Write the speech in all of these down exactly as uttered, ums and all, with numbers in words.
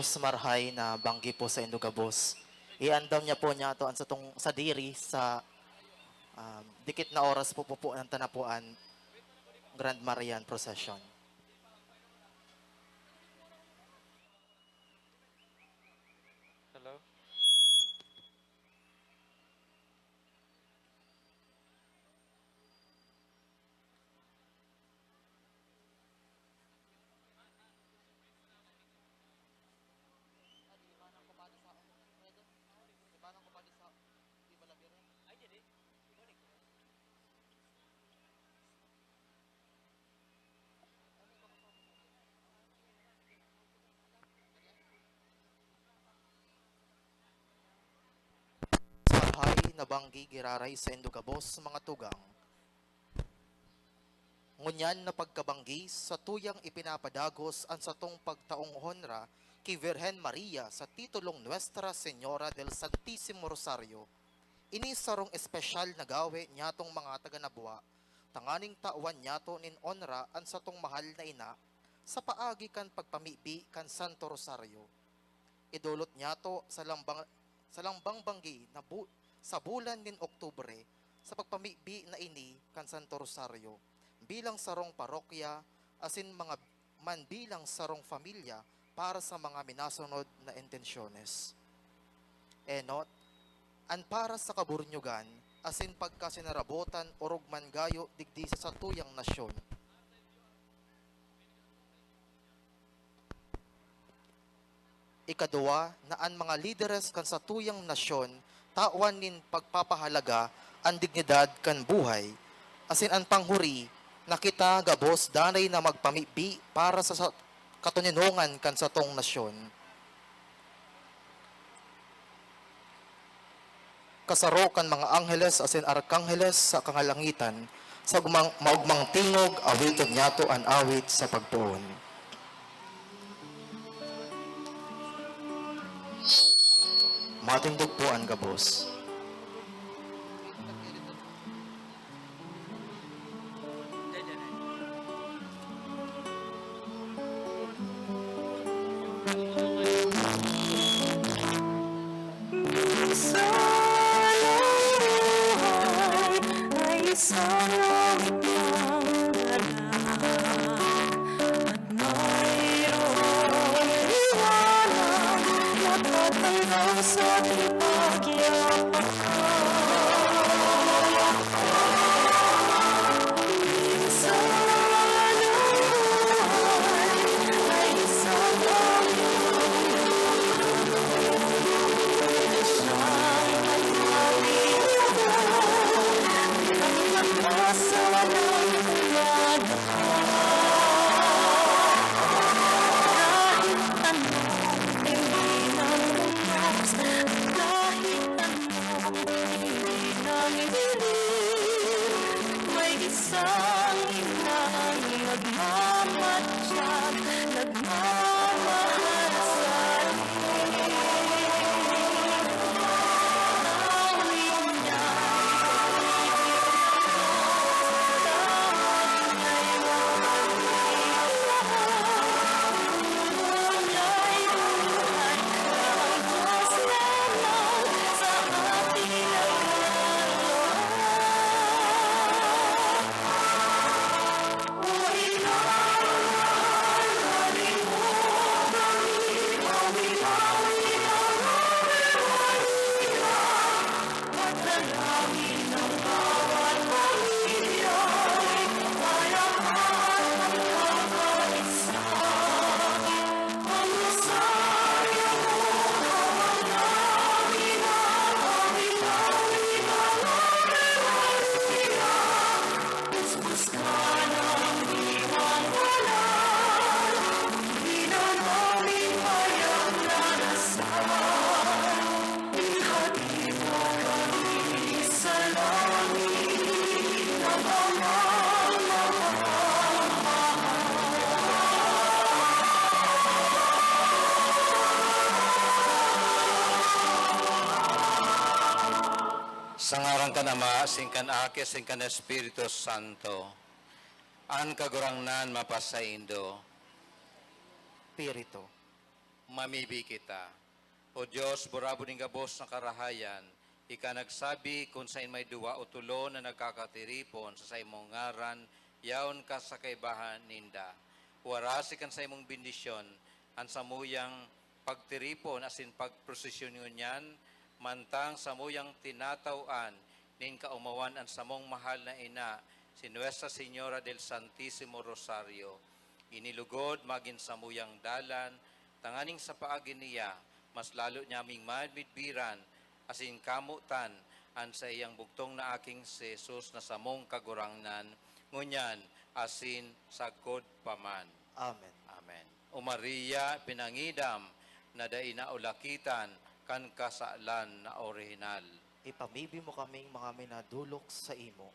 Marahay na banggi po saindo gabos. Iandam niya po niyato an satong sadiri sa, um, dikit na oras po, po, po ng tanapuan Grand Marian Procession. Hello? Marahay na banggi giraray saindo gabos, mga tugang. Ngunyan na pagkabanggi, satuyang ipinapadagos an satong pagtaong honra ki Virgen Maria sa titulong Nuestra Señora del Santísimo Rosario. Ini sarong espesyal na gawe niyatong mga taga-Nabua, tanganing tawan niyato nin onra an satong mahal na ina sa paagi kan pagpamibi kan Santo Rosario. Idolot niyato sa lambang, sa lambang banggi na bu-, sa bulan nin Oktubre sa pagpamibi na ini kan Santo Rosario bilang sarong parokya asin mga man bilang sarong pamilya para sa mga minasunod na intensyones. Enot, an para sa kaburnyugan asin pagkasinarabotan orog man gayo digdi sa satuyang nasyon. Ikaduwa, na an mga lideres kan satuyang nasyon tawan nin pagpapahalaga an dignidad kan buhay, asin an panghuri na kita gabos danay na magpamibi para sa, sa katoninongan kan satong nasyon. Kasaro kan mga angheles asin arkangheles sa kalangitan, sa ugmang, maugmang tingog, awiton niyato an awit sa pagpoon. Matindog po an gabos. Mayroong liwanag na tatanaw sa ating pagyapak. Minsan ang buhay ay isang siyang nagmamahal sa walang hanggan. Kahit anong hindi nang lunas, kahit anong hindi nang dilim, may isang inang nagmamatyan, nagmamahal sa atin. Sa ngaran kan Ama, asin kan Aki, asin kan Espiritu Santo. An Kagurangnan mapasaindo. Espiritu. Mamibi kita. O Dios, burabod nin gabos na karahayan, ika nagsabi, "Kun saen may duwa o tolo na nagkakatiripon sa saimong ngaran, yaon ka sa kaibahan ninda." Warasi kan saimong bendisyon an samuyang pagtiripon asin pagprosesyon ngunyan, mantang samuyang tinataw-an nin kaomawan an samong mahal na ina, si Nuestra Señora del Santísimo Rosario. Ini lugod magin samuyang dalan, tanganing sa paagi niya, mas lalo nyaming mamidbiran asin kamotan an saiyang bugtong na aking si Jesus na samong Kagurangnan, ngunyan asin sagkod pa man. Amen. Amen. O Maria, pinangidam na dai naulakitan kan kasalan na orihinal. Ipamibi mo kaming mga minadolok saimo.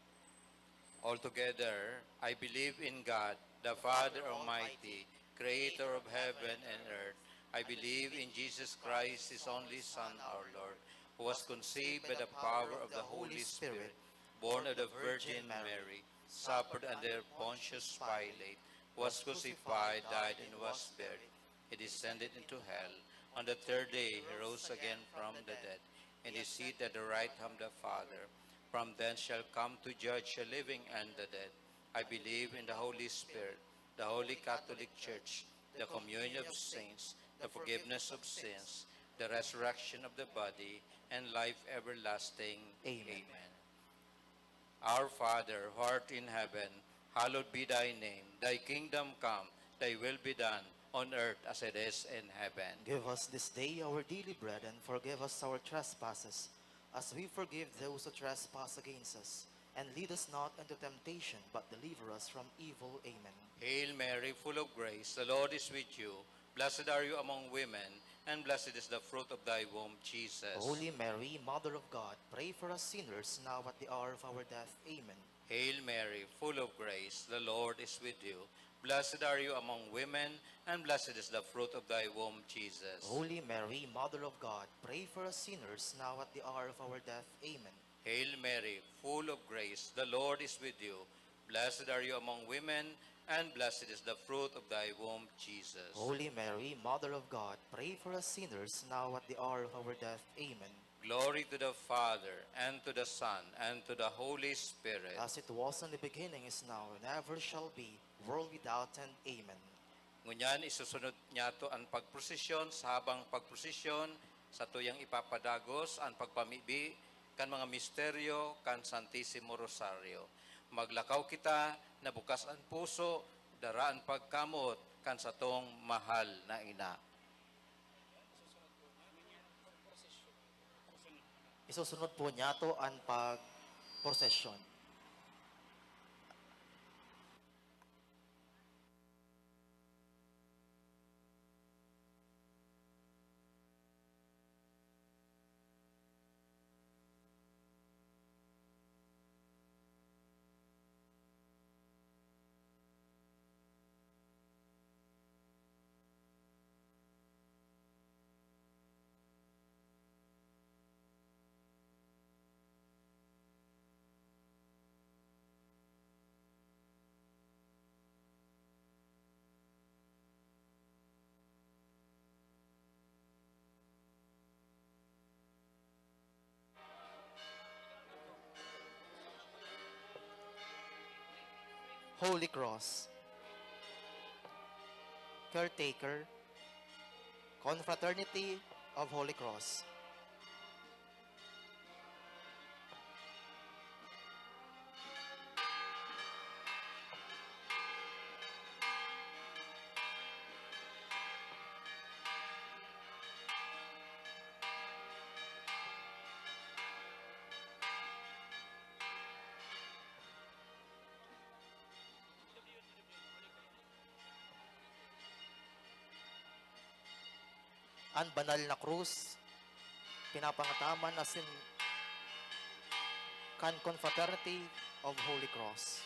Altogether, I believe in God, the Father Almighty, creator of heaven and earth. I believe in Jesus Christ, his only Son, our Lord, who was conceived by the power of the Holy Spirit, born of the Virgin Mary, suffered under Pontius Pilate, was crucified, died, and was buried. He descended into hell. On the third day, he rose again from the dead, and is seated at the right hand of the Father. From thence shall come to judge the living and the dead. I believe in the Holy Spirit, the Holy Catholic Church, the communion of saints, the forgiveness of sins, the resurrection of the body, and life everlasting. Amen. Amen. Our Father, who art in heaven, hallowed be thy name. Thy kingdom come, thy will be done, on earth as it is in heaven. Give us this day our daily bread, and forgive us our trespasses, as we forgive those who trespass against us. And lead us not into temptation, but deliver us from evil. Amen. Hail Mary, full of grace, the Lord is with you. Blessed are you among women, and blessed is the fruit of thy womb, Jesus. Holy Mary, Mother of God, pray for us sinners, now at the hour of our death. Amen. Hail Mary, full of grace, the Lord is with you. Blessed are you among women, and blessed is the fruit of thy womb, Jesus. Holy Mary, Mother of God, pray for us sinners, now at the hour of our death. Amen. Hail Mary, full of grace, the Lord is with you. Blessed are you among women, and blessed is the fruit of thy womb, Jesus. Holy Mary, Mother of God, pray for us sinners, now at the hour of our death. Amen. Glory to the Father, and to the Son, and to the Holy Spirit. As it was in the beginning, is now, and ever shall be, world without end. Amen. Ngunyan, isusunod niyato an pagprosesyon. Sa habang pagprosesyon, satuyang ipapadagos an pagpamibi kan mga misteryo kan Santisimo Rosario. Maglakaw kita na bukas an puso, dara an pagkamot kan satong mahal na ina. Isusunod po niyato an pagprosesyon. Holy Cross. Caretaker. Confraternity of Holy Cross. An banal na krus, pinapangataman asin kan Confraternity of Holy Cross.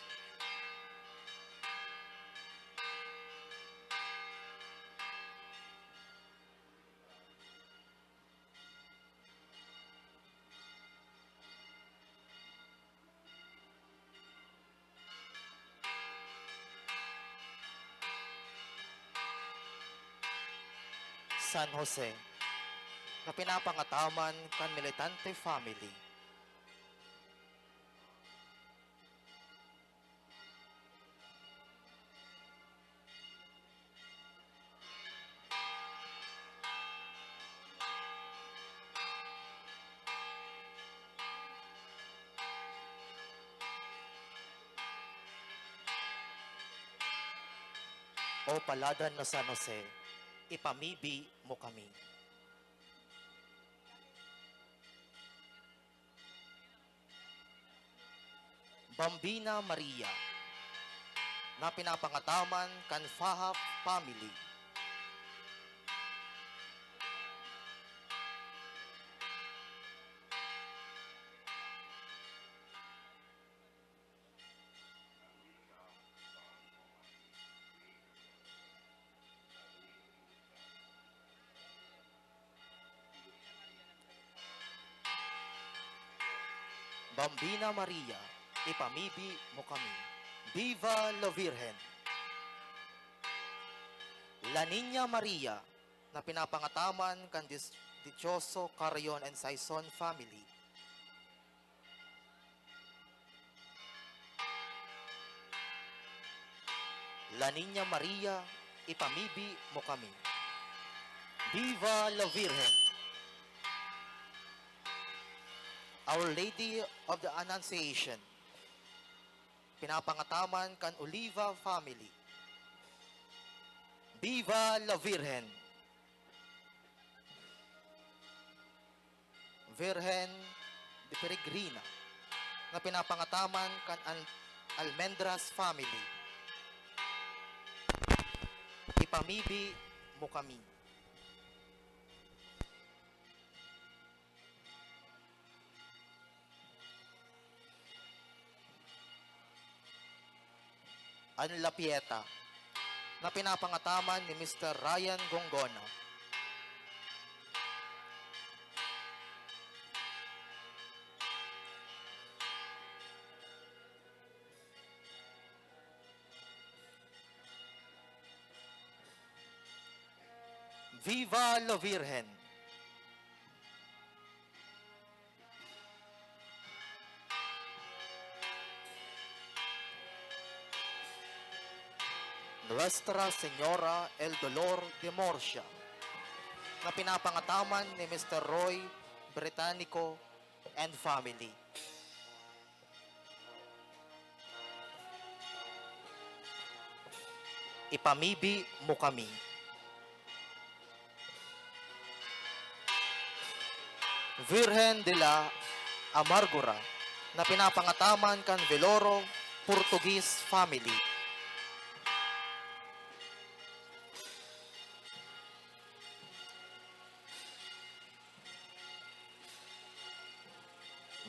San Jose, na pinapangataman kan Militante family. O paladan na San Jose, ipamibi mo kami. Bambina Maria, na pinapangataman kan Faja family. Bambina Maria, ipamibi mo kami. Viva la Virgen! La Niña Maria, na pinapangataman kan dis-, Dichoso Carrion and Saison family. La Niña Maria, ipamibi mo kami. Viva la Virgen! Our Lady of the Annunciation, pinapangataman kan Oliva family. Viva la Virgen! Virgen de Peregrina, na pinapangataman kan Al-, Almendras family. Ipamibi mo kami. An La Pieta, na pinapangataman ni Mister Ryan Gongona. Viva la Virgen! Nuestra Señora el Dolor de Murcia, na pinapangataman ni Mister Roy Britannico and family. Ipamibi mo kami. Virgen de la Amargura, na pinapangataman kan Veloro Portuguese family.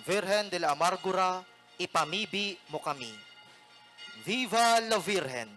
Virgen de la Amargura, ipamibi mo kami. Viva la Virgen!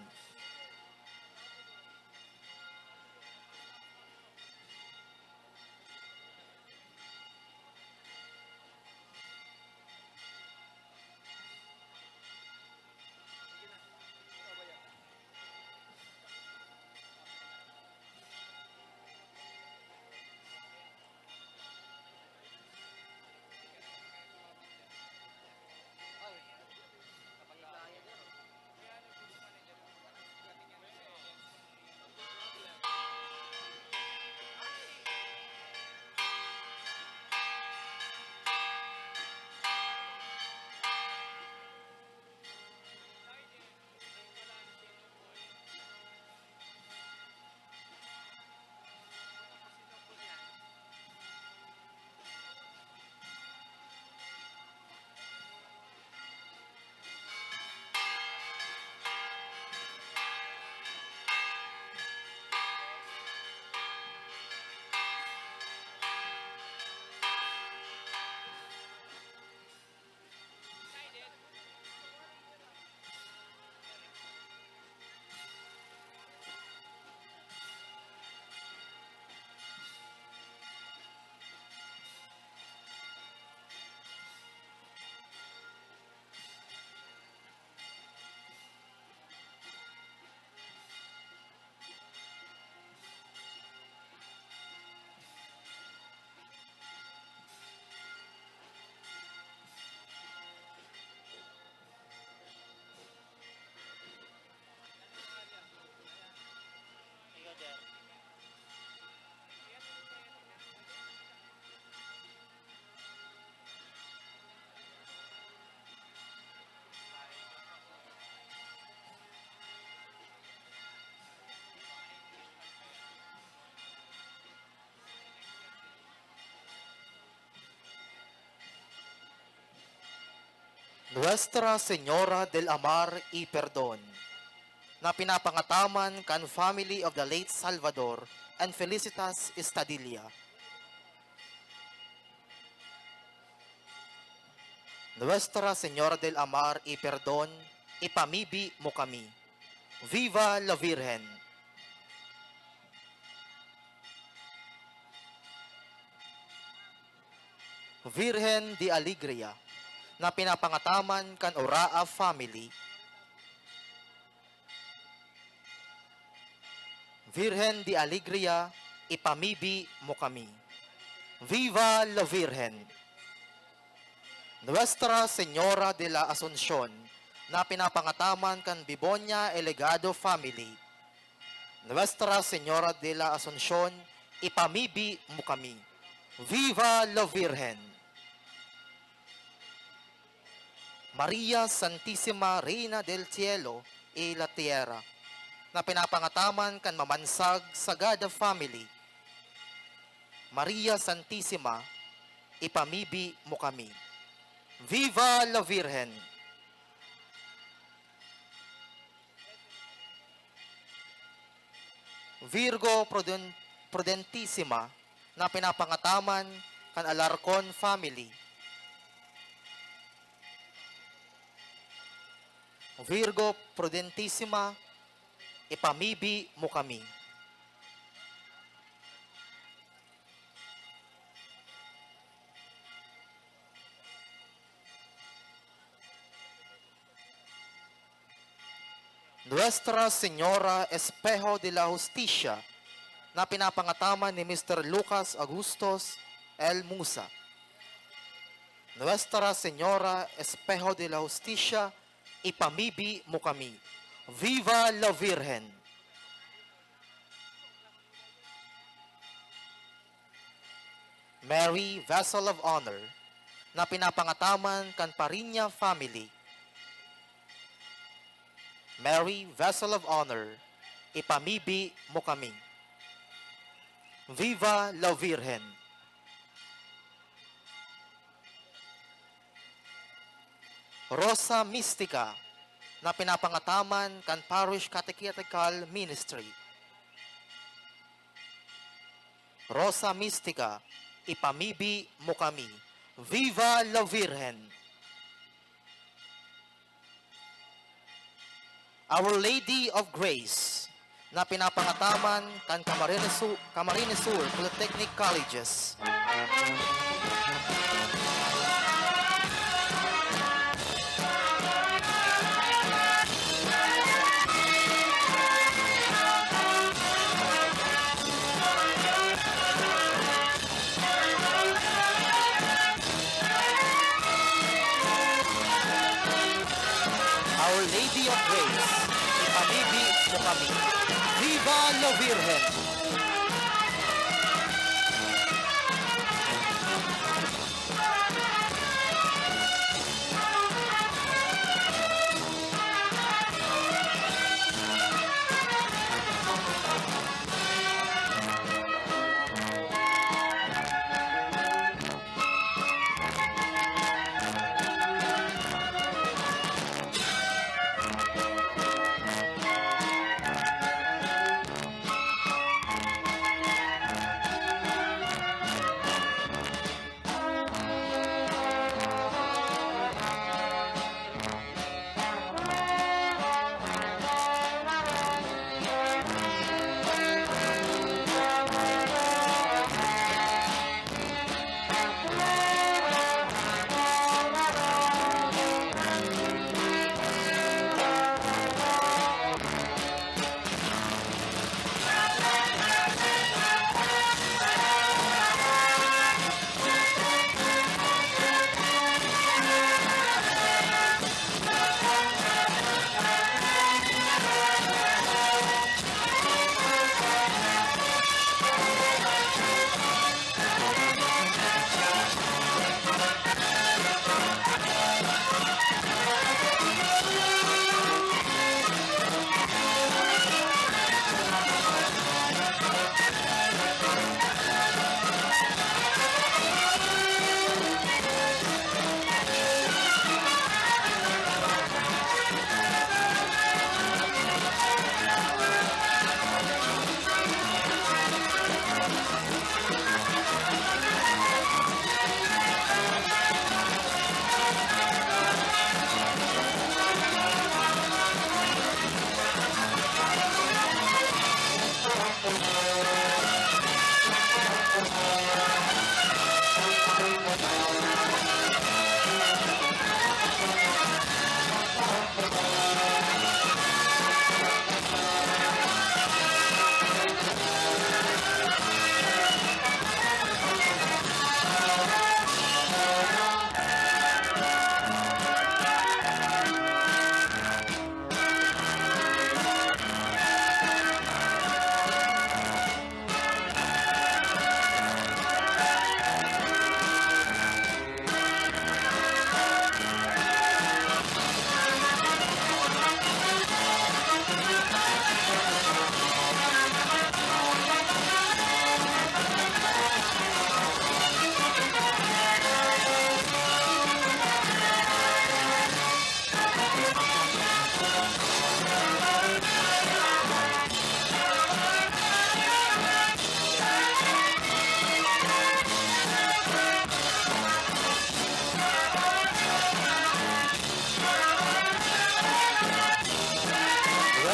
Nuestra Señora del Amar y Perdon, na pinapangataman kan family of the late Salvador and Felicitas Estadilla. Nuestra Señora del Amar y Perdon, ipamibi mo kami. Viva la Virgen! Virgen de Alegria, na pinapangataman kan Oraa family. Virgen de Alegria, ipamibi mo kami. Viva la Virgen! Nuestra Señora de la Asuncion, na pinapangataman kan Bibonia Elegado family. Nuestra Señora de la Asuncion, ipamibi mo kami. Viva la Virgen! Maria Santisima, Reina del Cielo y la Tierra, na pinapangataman kan Mamansag Sagada family. Maria Santisima, ipamibi mo kami. Viva la Virgen! Virgo Pruden-, Prudentisima, na pinapangataman kan Alarcon family. Virgo Prudentisima, ipamibi mo kami. Nuestra Señora Espejo de la Justicia, na pinapangataman ni Mister Lucas Augustos L. Musa. Nuestra Señora Espejo de la Justicia, ipamibi mo kami. Viva la Virgen! Mary, Vessel of Honor, na pinapangataman kan Pariña family. Mary, Vessel of Honor, ipamibi mo kami. Viva la Virgen! Rosa Mystica, na pinapangataman kan Parish Catechetical Ministry. Rosa Mystica, ipamibi mo kami. Viva la Virgen! Our Lady of Grace, na pinapangataman kan Camarines Su-, Camarines Sur Polytechnic Colleges. Our Lady of Grace, ipamibi mo kami. Viva la Virgen!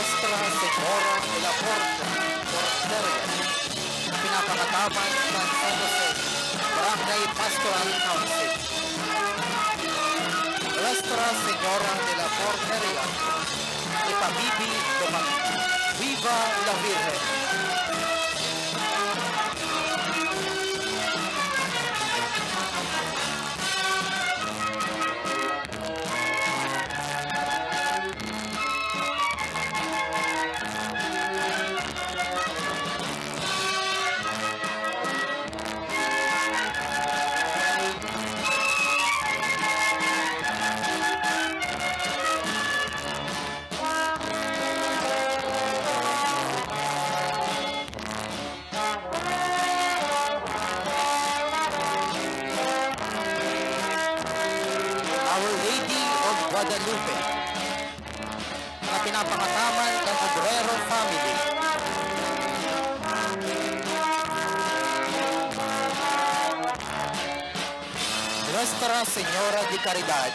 Nuestra Señora de la Por-, Porteria, na pinapangataman kan San Jose Barangay Pastoral Council. Nuestra Señora de la Porteria, ipamibi mo kami. Viva la Virgen! Our Lady of Guadalupe, na pinapangataman kan Obrero family. Nuestra Señora de Caridad,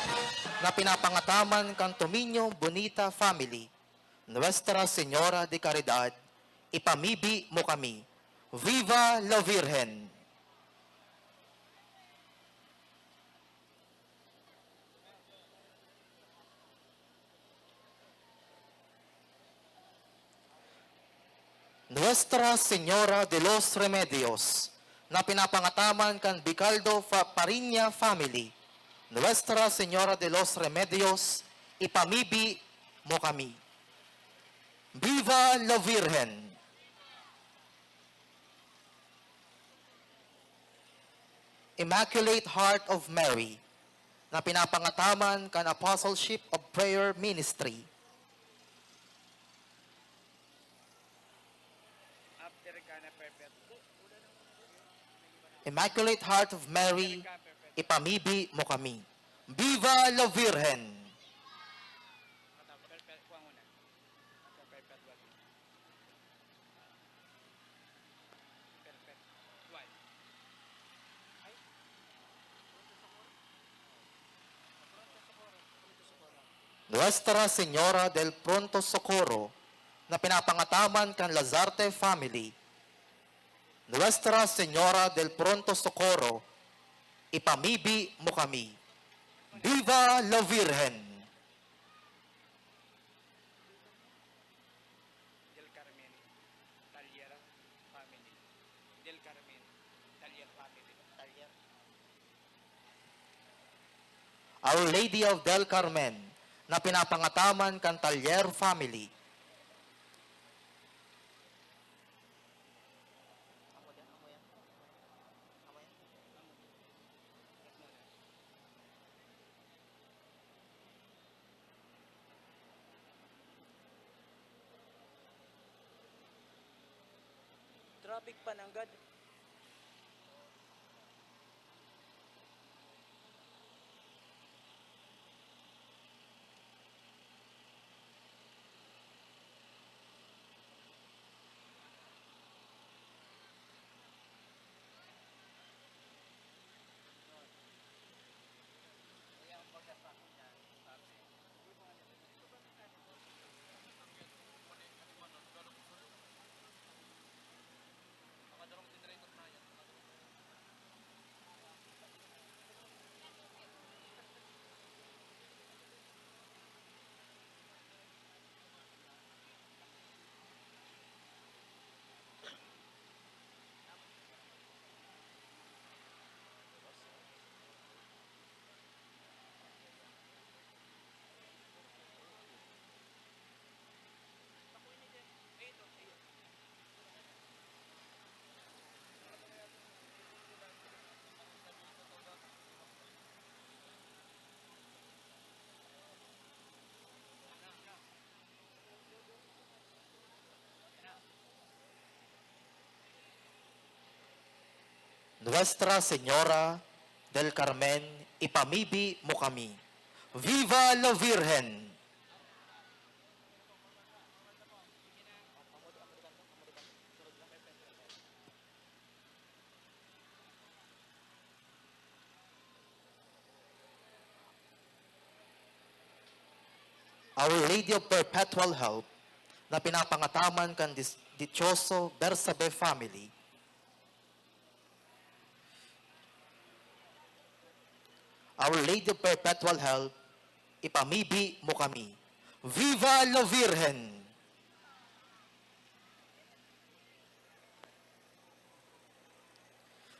na pinapangataman kan Tominio Bonita family. Nuestra Señora de Caridad, ipamibi mo kami. Viva la Virgen! Nuestra Señora de los Remedios, na pinapangataman kan Bicaldo fa-, Pariña family. Nuestra Señora de los Remedios, ipamibi mo kami. Viva la Virgen! Immaculate Heart of Mary, na pinapangataman kan Apostleship of Prayer Ministry. Immaculate Heart of Mary, ipamibi mo kami. Viva la Virgen! Nuestra Señora del Pronto Socorro, na pinapangataman kan Lazarte family. Nuestra Señora del Pronto Socorro, ipamibi mo kami. Viva la Virgen! Del Carmen, Talyer family. Del Carmen, Talyer family. Talyer. Our Lady of Del Carmen, na pinapangataman kan Talyer family. Traffic pa nanggad. Nuestra Señora del Carmen, ipamibi mo kami. Viva la Virgen! Our Lady of Perpetual Help, na pinapangataman kan dis-, Dichoso Bersabe family. Our Lady of Perpetual Help, ipamibi mo kami. Viva la Virgen!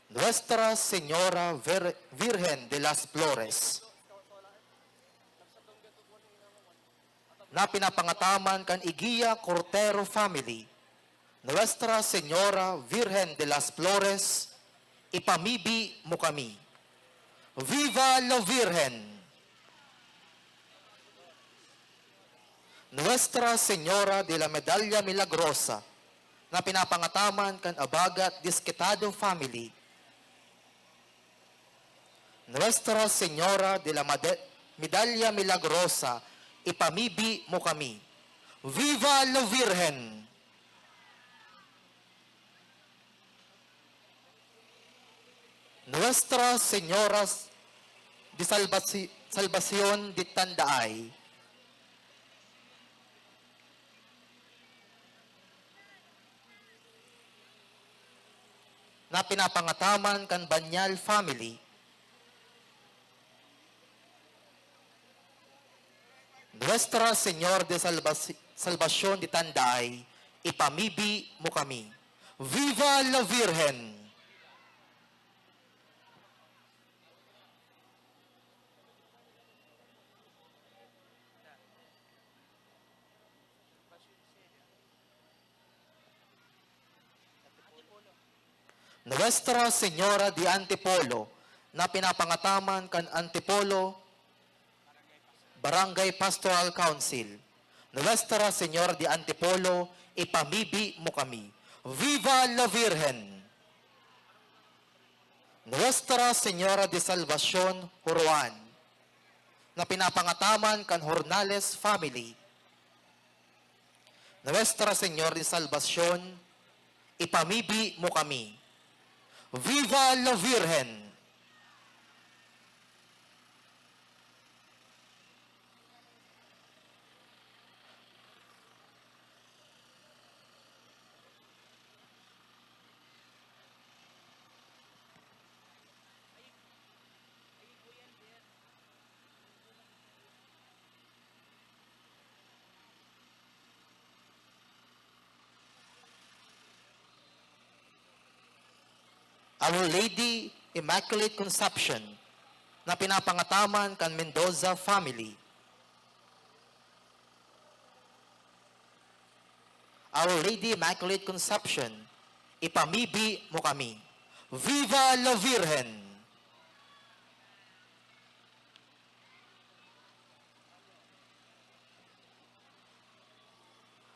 Nuestra Señora Vir-, Virgen de las Flores, na pinapangataman kan Igia Cortero family, Nuestra Señora Virgen de las Flores, ipamibi mo kami. Viva la Virgen! Nuestra Señora de la Medalla Milagrosa, na pinapangataman kan Abagat Disquitado family, Nuestra Señora de la Made-, Medalla Milagrosa, ipamibi mo kami. Viva la Virgen! Nuestra Señora de Salvaci-, Salvacion de Tandaay, na pinapangataman kan Banyal family, Nuestra Señor de Salvaci-, Salvacion de Tandaay, ipamibi mo kami. Viva la Virgen! Nuestra Señora de Antipolo, na pinapangataman kan Antipolo Barangay Pastoral Council. Nuestra Señora de Antipolo, ipamibi mo kami. Viva la Virgen! Nuestra Señora de Salvacion, Huroan, na pinapangataman kan Hornales family. Nuestra Señor de Salvacion, ipamibi mo kami. Viva la Virgen! Our Lady Immaculate Conception, na pinapangataman kan Mendoza family. Our Lady Immaculate Conception, ipamibi mo kami. Viva la Virgen!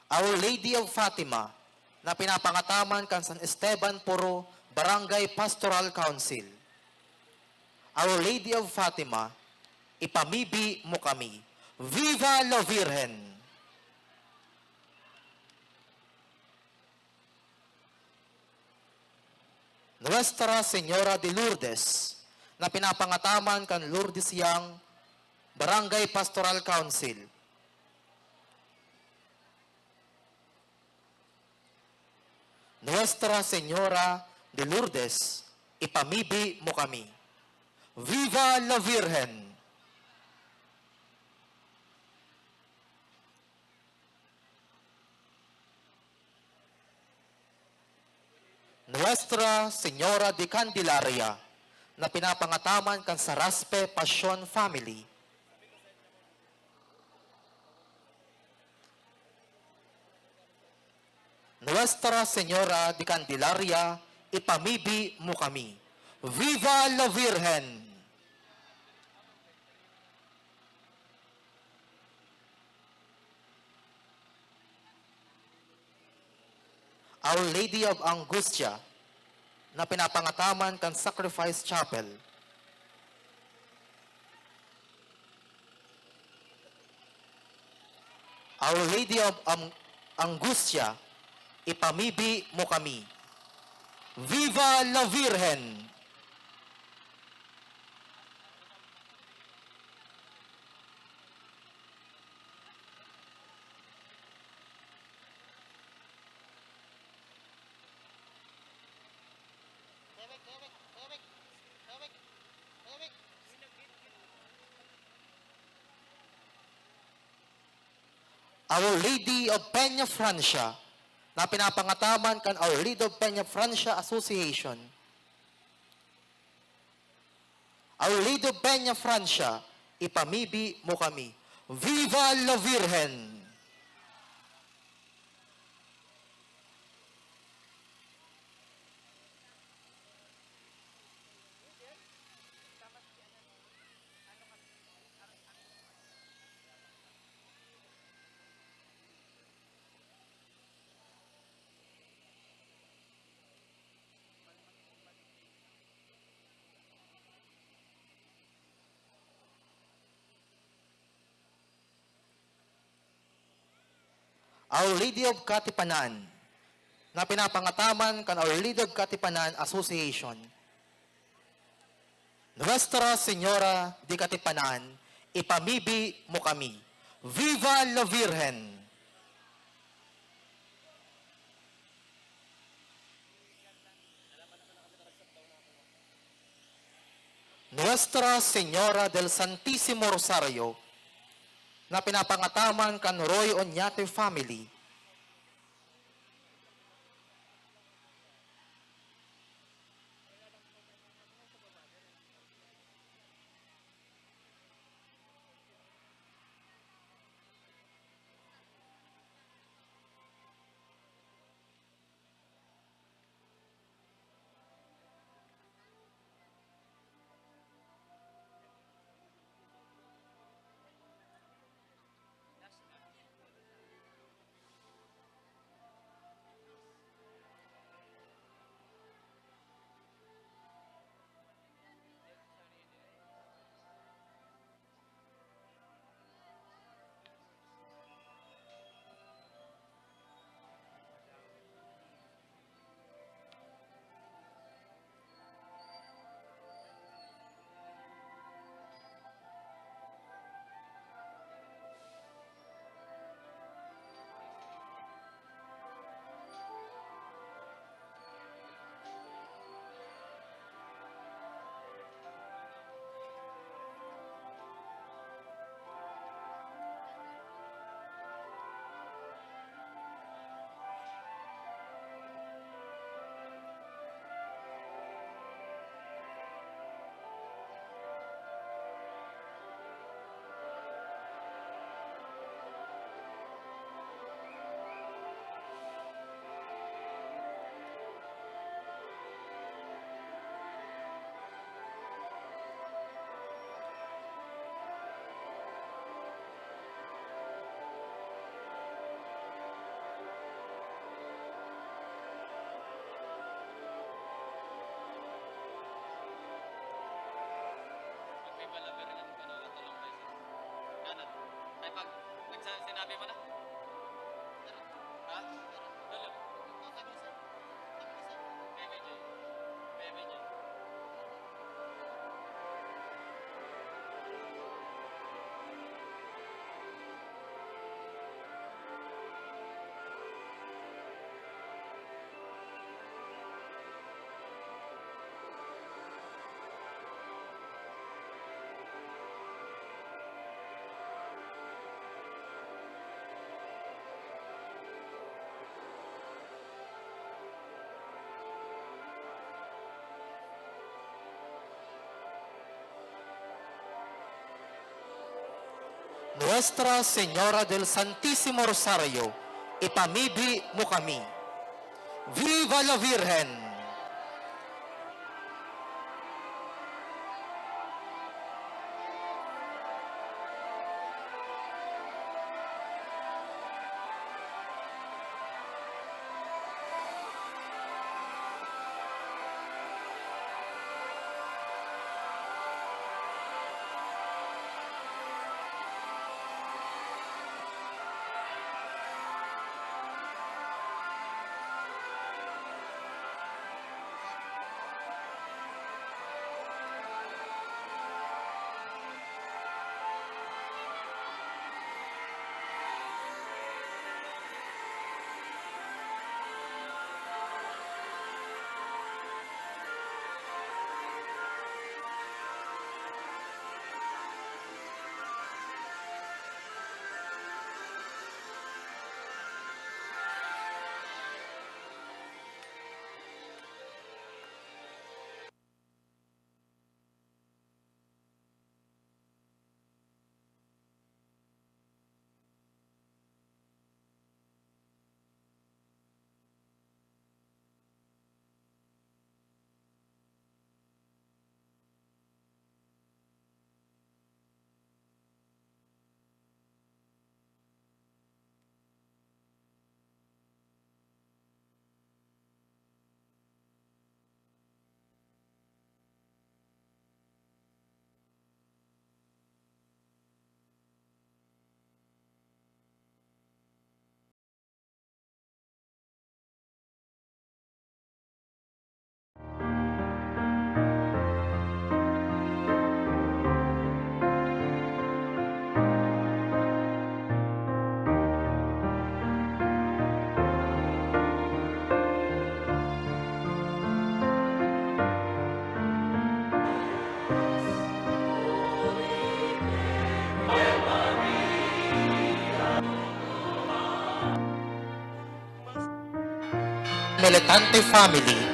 Our Lady of Fatima, na pinapangataman kan San Esteban Puro, Barangay Pastoral Council. Our Lady of Fatima, ipamibi mo kami. Viva la Virgen! Nuestra Señora de Lourdes, na pinapangataman kan Lourdes Young, Barangay Pastoral Council. Nuestra Señora de Lourdes, ipamibi mo kami. Viva la Virgen! Nuestra Señora de Candelaria, na pinapangataman kan Saraspe Passion family. Nuestra Señora de Candelaria, ipamibi mo kami. Viva la Virgen! Our Lady of Angustia, na pinapangataman kan Sacrifice Chapel. Our Lady of Am-, Angustia, ipamibi mo kami. Viva la Virgen! Our Lady of Peña Francia, na pinapangataman kan Our Lady of Peña Francia Association. Our Lady of Peña Francia, ipamibi mo kami. Viva la Virgen! Our Lady of Katipanan, na pinapangataman kan Our Lady of Katipanan Association. Nuestra Señora de Katipanan, ipamibi mo kami. Viva la Virgen! Nuestra Señora del Santísimo Rosario, na pinapangataman kan Roy Oñate family. Pag may palabi rin ang ano, katulong tayo sa kanan. Ay, pag nagsa-, sinabi mo na? Ha? Lolo? Baby J. Baby J. Nuestra Señora del Santísimo Rosario, ipamibi mo kami. Viva la Virgen! Militante family.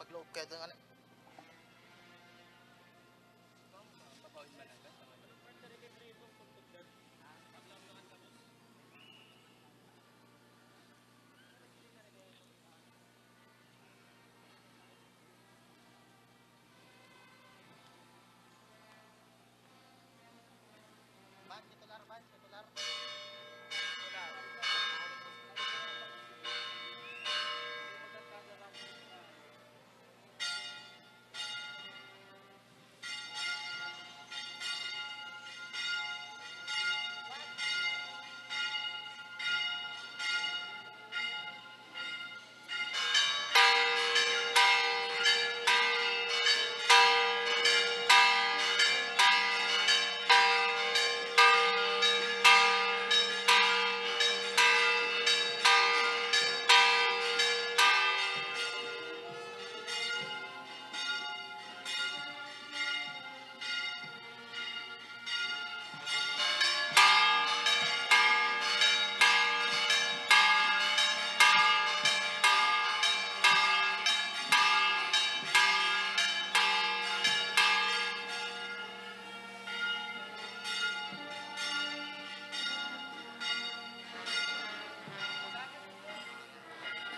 Pagloob kayo doon, ano?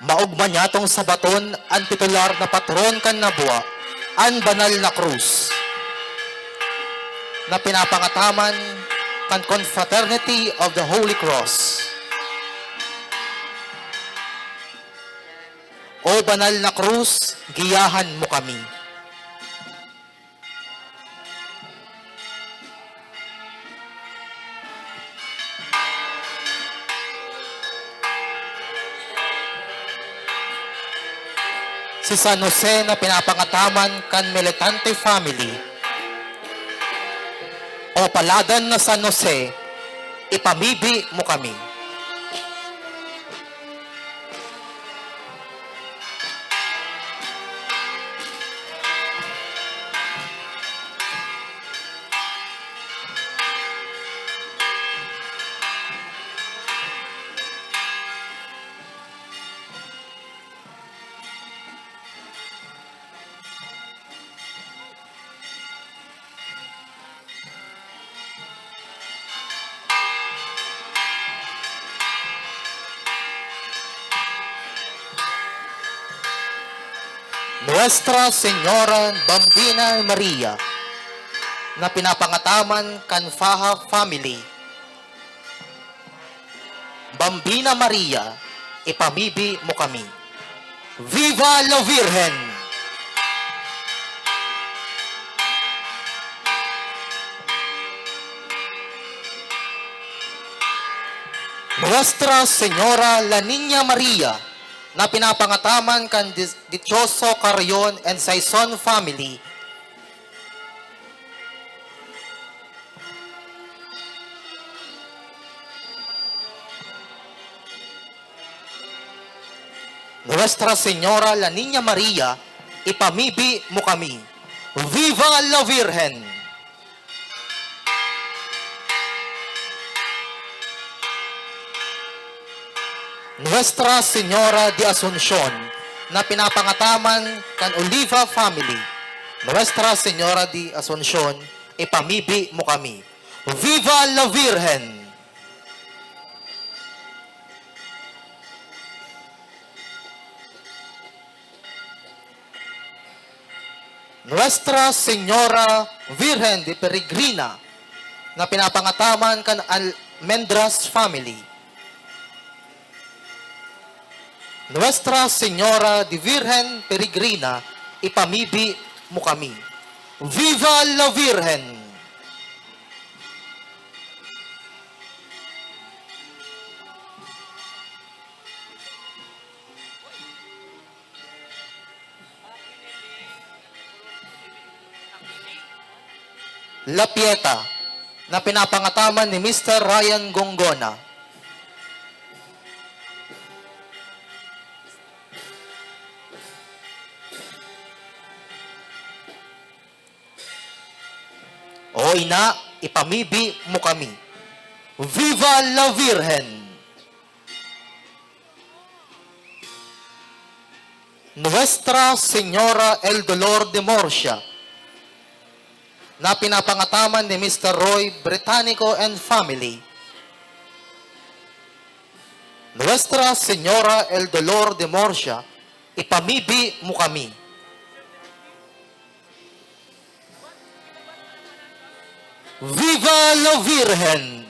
Maogma niyatong sabaton an titular na patron kan Nabua, an Banal na Krus, na pinapangataman kan Confraternity of the Holy Cross. O Banal na Krus, giyahan mo kami. Si San Jose na pinapangataman kan Militante family. O paladan na San Jose, ipamibi mo kami. Nuestra Señora Bambina Maria, na pinapangataman kan Faja family. Bambina Maria, ipamibi mo kami. Viva la Virgen! Nuestra Señora La Niña Maria, na pinapangataman kan Di-, Dichoso Carrion and Saison family. Nuestra Señora La Niña Maria, ipamibi mo kami. Viva la Virgen! Nuestra Señora de Asuncion, na pinapangataman kan Oliva family. Nuestra Señora de Asuncion, ipamibi mo kami. Viva la Virgen! Nuestra Señora Virgen de Peregrina, na pinapangataman kan Almendras family. Nuestra Señora de Virgen Peregrina, ipamibi mo kami. Viva la Virgen! La Pieta, na pinapangataman ni Mister Ryan Gongona. O Ina, ipamibi mo kami. Viva la Virgen! Nuestra Señora el Dolor de Murcia, na pinapangataman ni Mister Roy Británico and family. Nuestra Señora el Dolor de Murcia, ipamibi mo kami. Viva la Virgen!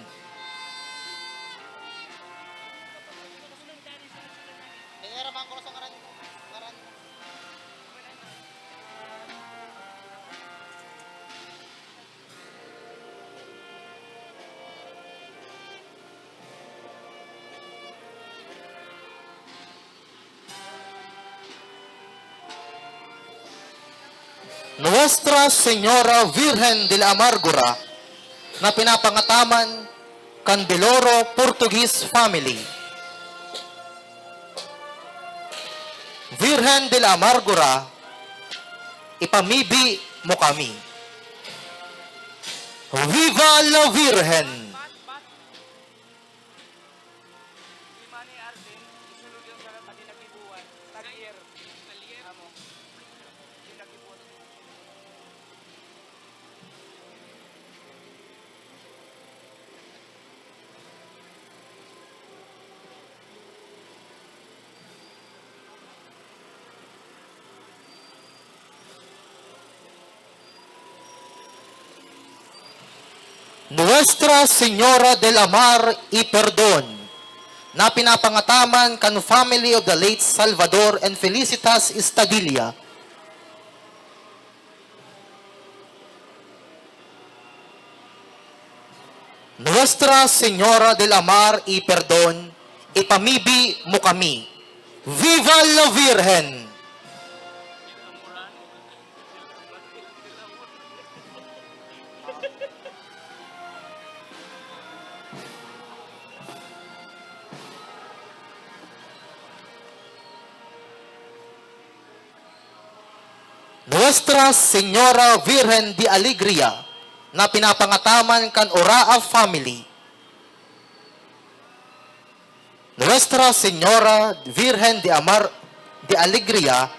Nuestra Señora Virgen de la Amargura, na pinapangataman kan Deloro Portuguese family. Virgen de la Amargura, ipamibi mo kami. Viva la Virgen! Nuestra Señora del Amar y Perdon, na pinapangataman kan family of the late Salvador and Felicitas Estadilla. Nuestra Señora del Amar y Perdon, ipamibi mo kami. Viva la Virgen! Nuestra Señora Virgen de Alegria, na pinapangataman kan Oraa family. Nuestra Señora Virgen de Amar, de Alegria,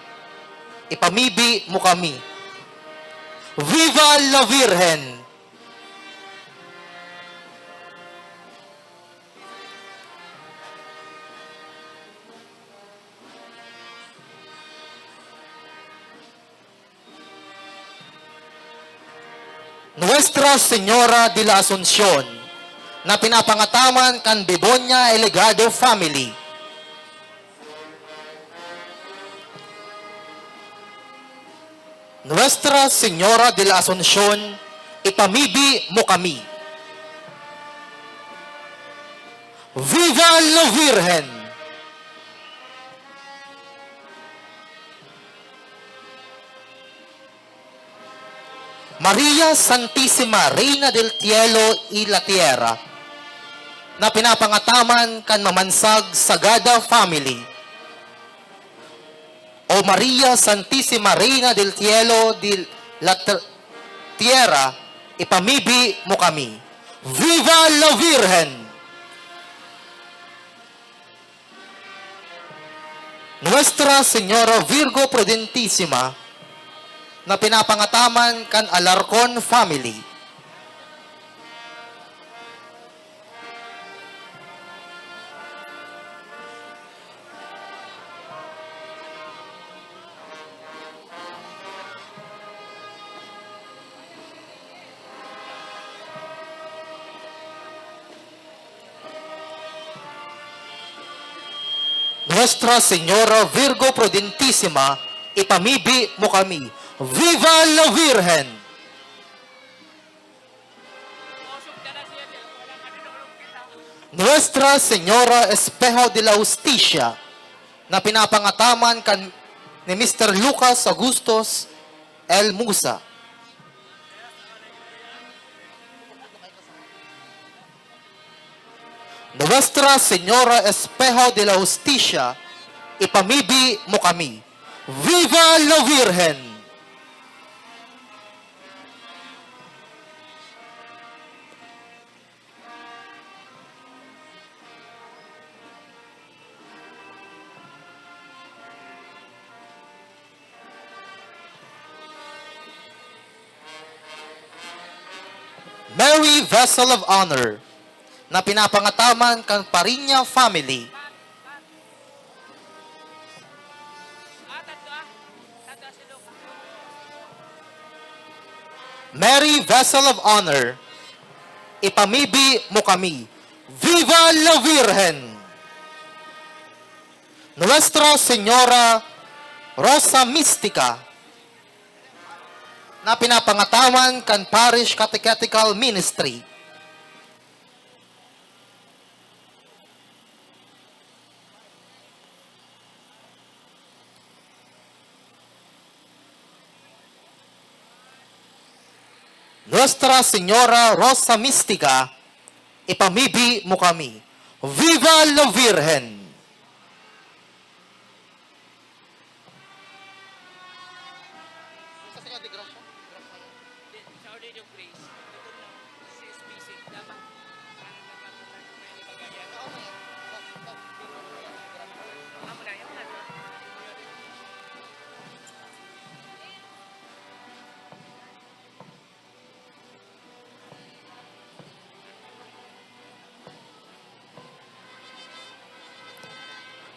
ipamibi mo kami. Viva la Virgen! Nuestra Señora de la Asunción, na pinapangataman kan Beboña Elegado family. Nuestra Señora de la Asunción, ipamibi mo kami. Viva la Virgen! Maria Santisima, Reina del Cielo y la Tierra, na pinapangataman kan Mamansag Sagada family. O Maria Santisima, Reina del Cielo y la T-, Tierra, ipamibi mo kami. Viva la Virgen! Nuestra Señora Virgo Prudentisima, na pinapangataman kan Alarcon family. Nuestra Señora Virgo Prudentisima, ipamibi mo kami. Viva la Virgen! Nuestra Señora Espejo de la Justicia, na pinapangataman kan ni Mister Lucas Augustos El Musa. Nuestra Señora Espejo de la Justicia, ipamibi mo kami. Viva la Virgen! Mary Vessel of Honor, na pinapangataman kan Pariña family. Mary Vessel of Honor, ipamibi mo kami. Viva la Virgen! Nuestra Señora Rosa Mistica, na pinapangataman kan Parish Catechetical Ministry. Nuestra Señora Rosa Mistica, ipamibi mo kami. Viva la Virgen! Sa Señor de Gracia? Sa Our Lady of Grace. Ito na. Si S B C. Dapat.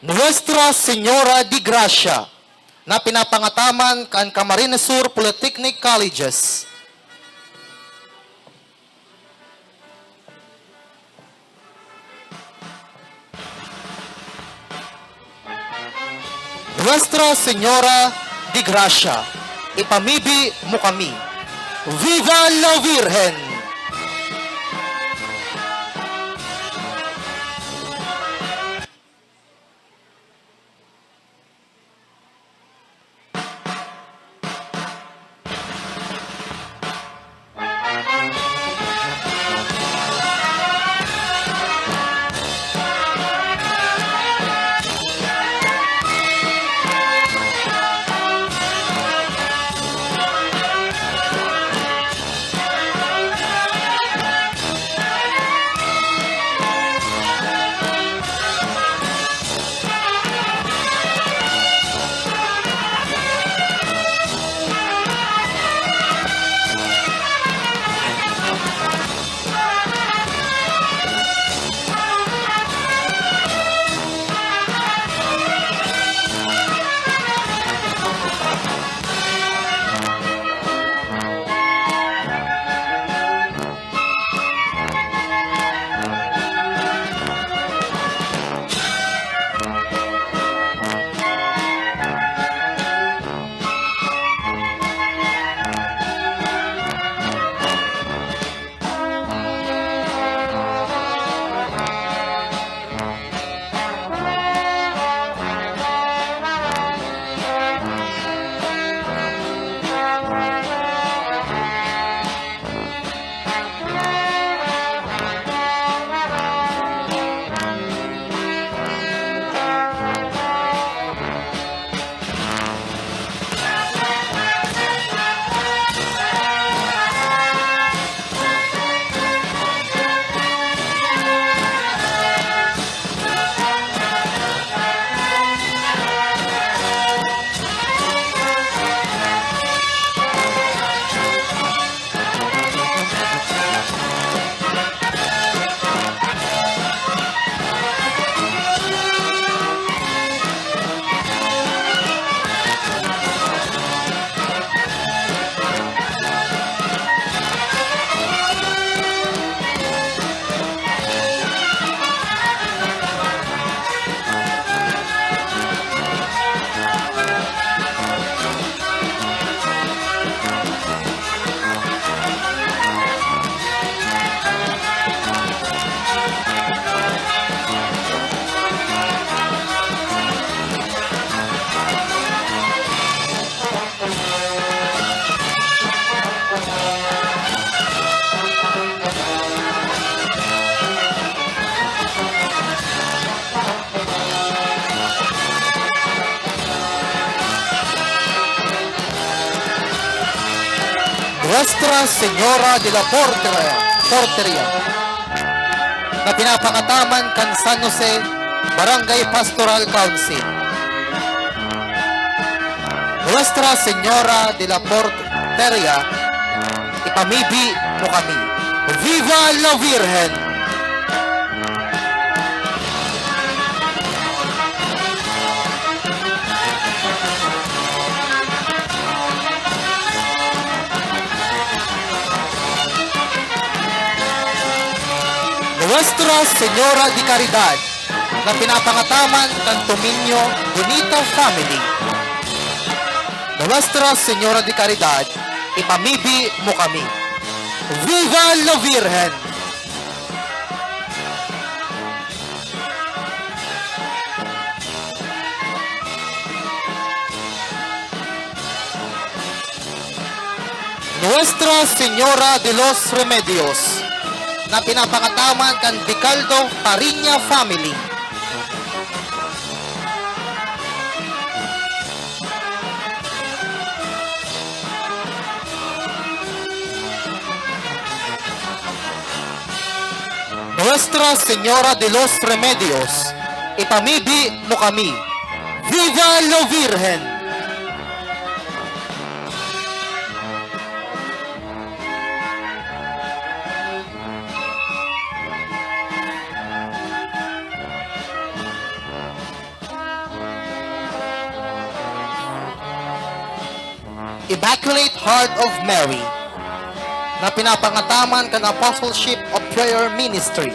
Nuestra Señora de Gracia, na pinapangataman kan Camarines Sur Polytechnic Colleges. Nuestra Señora de Gracia, ipamibi mo kami. Viva la Virgen! Nuestra Señora de la Porteria, Porteria, na pinapangataman kan San Jose Barangay Pastoral Council. Nuestra Señora de la Porteria, ipamibi mo kami. Viva la Virgen! Nuestra Señora de Caridad, na pinapangataman kan Tominyo Bonita family. Nuestra Señora de Caridad, ipamibi mo kami. Viva la Virgen! Nuestra Señora de los Remedios, na pinapangataman kan Vicaldo Pariña family. Nuestra Señora de los Remedios, ipamibi mo kami. Viva la Virgen! Immaculate Heart of Mary, na pinapangataman kan Apostleship of Prayer Ministry.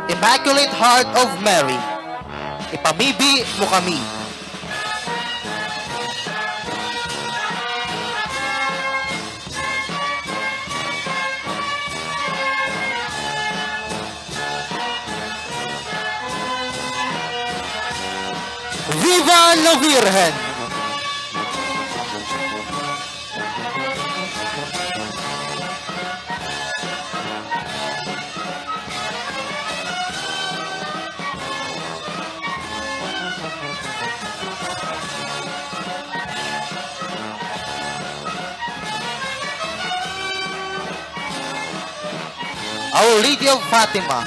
Immaculate Heart of Mary, ipamibi mo kami. Viva la Virgen! Our Lady of Fatima.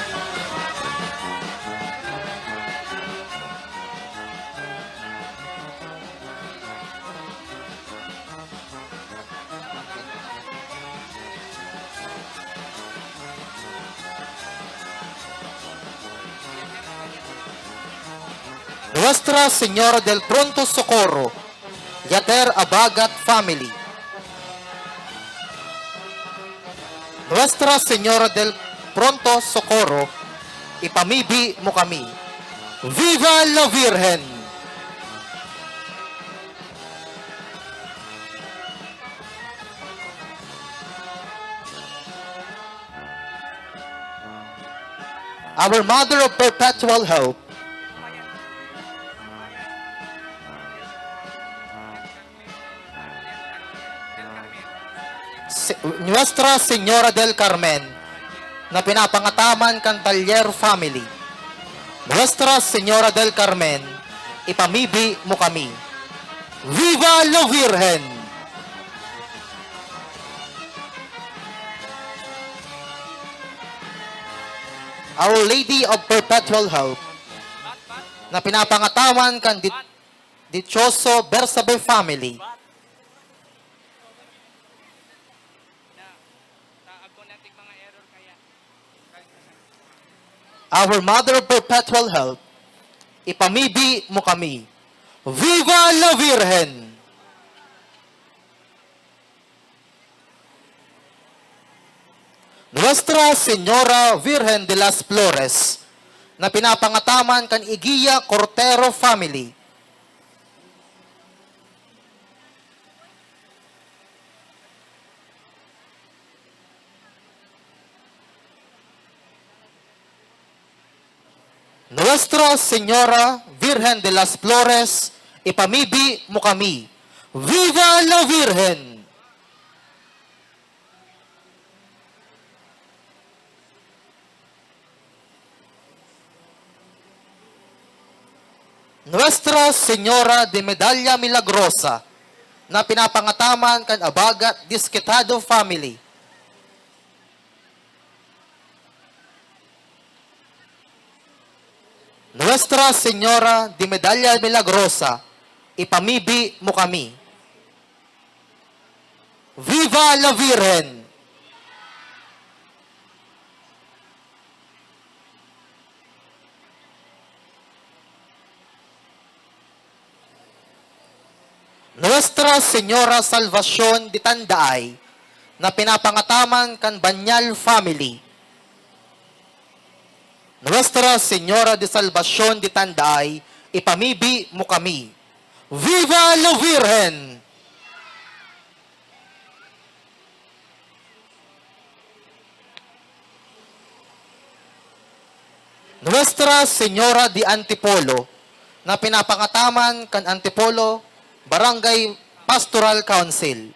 Nuestra Señora del Pronto Socorro, Yater Abagat family. Nuestra Señora del Pronto Socorro, ipamibi mo kami. Viva la Virgen! Our Mother of Perpetual Help. Se-, Nuestra Señora del Carmen, na pinapangataman kan Talyer family. Nuestra Señora del Carmen, ipamibi mo kami. Viva la Virgen! Our Lady of Perpetual Help, na pinapangataman kan di-, Dichoso Bersabe family. Our Mother of Perpetual Help, ipamibi mo kami. Viva la Virgen! Nuestra Señora Virgen de las Flores, na pinapangataman kan Igia Cortero family. Nuestra Señora Virgen de las Flores, ipamibi mo kami. Viva la Virgen! Nuestra Señora de Medalla Milagrosa, na pinapangataman kan Abagat Disquitado family. Nuestra Señora de Medalla Milagrosa, ipamibi mo kami. Viva la Virgen! Nuestra Señora Salvacion de Tandaay, na pinapangataman kan Banyal family. Nuestra Señora de Salvacion de Tandaay, ipamibi mo kami. Viva la Virgen! Nuestra Señora de Antipolo, na pinapangataman kan Antipolo Barangay Pastoral Council.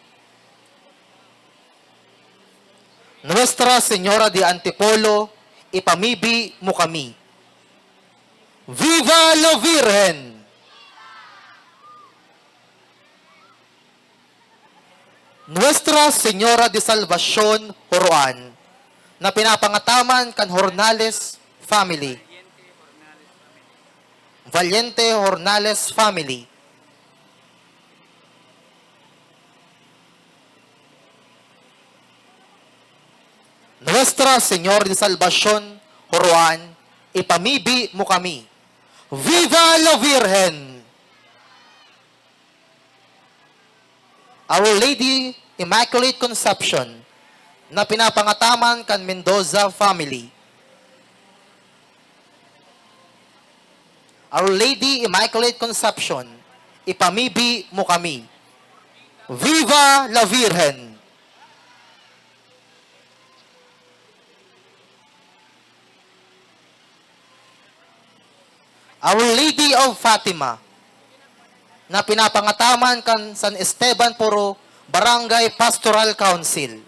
Nuestra Señora de Antipolo, ipamibi mo kami. Viva la Virgen! Nuestra Señora de Salvacion, Joroan, na pinapangataman kan Hornales family. Valiente Hornales family. Nuestra Señora de Salvacion, Joroan, ipamibi mo kami. Viva la Virgen! Our Lady Immaculate Conception, na pinapangataman kan Mendoza family. Our Lady Immaculate Conception, ipamibi mo kami. Viva la Virgen! Our Lady of Fatima, na pinapangataman kan San Esteban Poro Barangay Pastoral Council.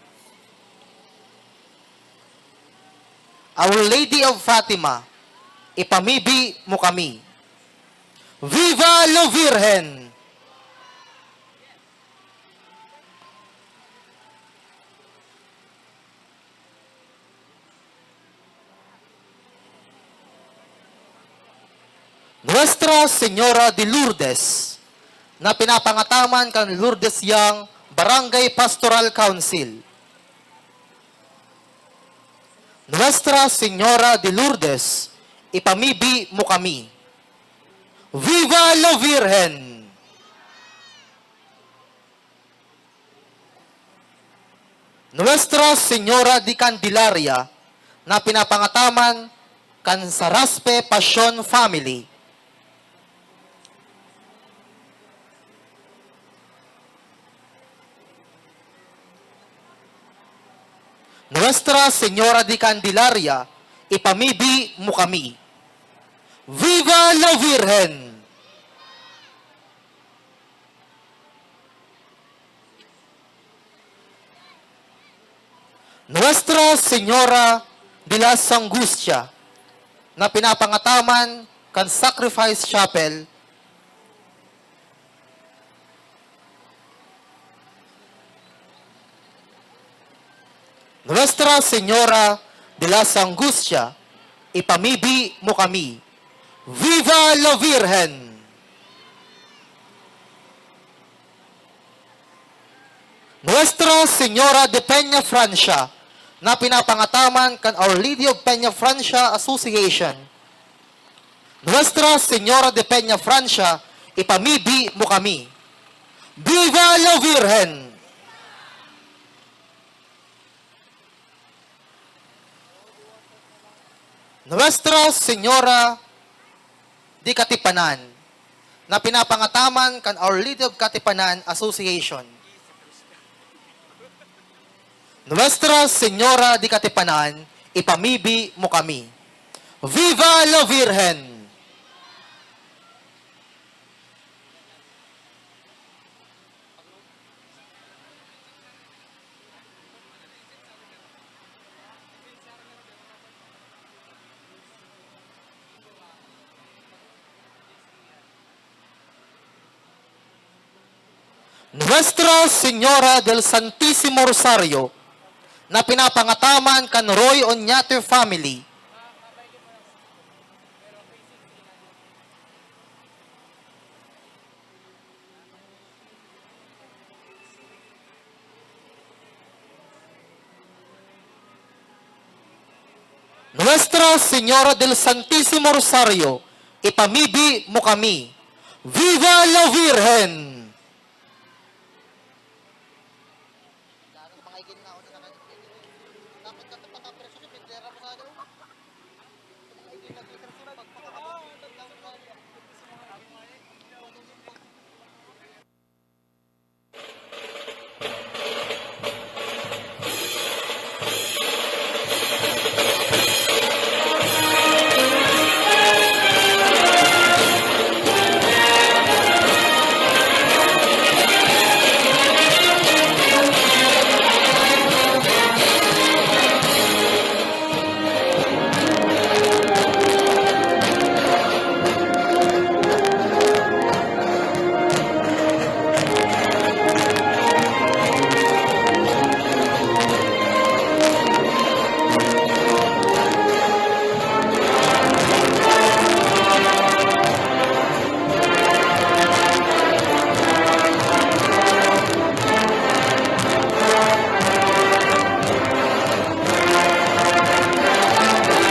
Our Lady of Fatima, ipamibi mo kami. Viva la Virgen! Nuestra Señora de Lourdes, na pinapangataman kan Lourdes Yang Barangay Pastoral Council. Nuestra Señora de Lourdes, ipamibi mo kami. Viva la Virgen! Nuestra Señora de Candelaria, na pinapangataman kan Saraspe Passion family. Nuestra Señora de Candelaria, ipamibi mo kami. Viva la Virgen! Nuestra Señora de las Angustia, na pinapangataman kan Sacrifice Chapel. Nuestra Señora de las Angustia, ipamibi mo kami. Viva la Virgen! Nuestra Señora de Peña Francia, na pinapangataman kan Our Lady of Peña Francia Association. Nuestra Señora de Peña Francia, ipamibi mo kami. Viva la Virgen! Nuestra Señora de Katipanan, na pinapangataman kan Our Lady of Katipanan Association. Nuestra Señora de Katipanan, ipamibi mo kami. Viva la Virgen! Nuestra Señora del Santísimo Rosario na pinapangataman kan Roy Oñate family. Nuestra Señora del Santísimo Rosario, ipamibi mo kami. Viva la Virgen!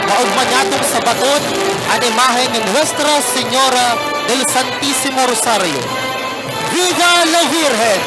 Maogma niyatong sabaton an imahen ni Nuestra Señora del Santísimo Rosario. Viva la Virgen!